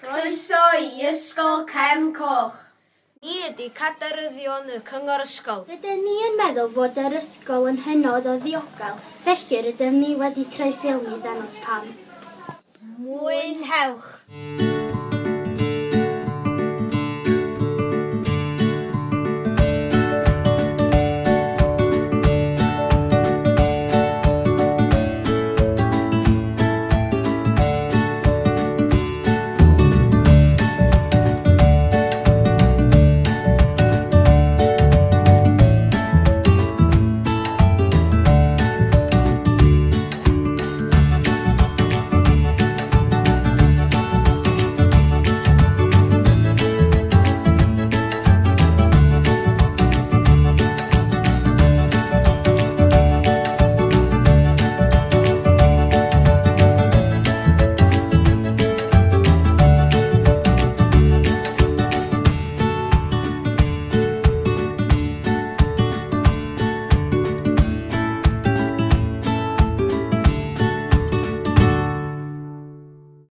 Croeso i Ysgol Cefn Coch. Ni ydy cadeiryddion y cyngor ysgol. Rydyn ni yn meddwl fod yr ysgol yn hynod o ddiogel, felly rydym ni wedi creu ffilm i ddangos pam. Mwynhewch!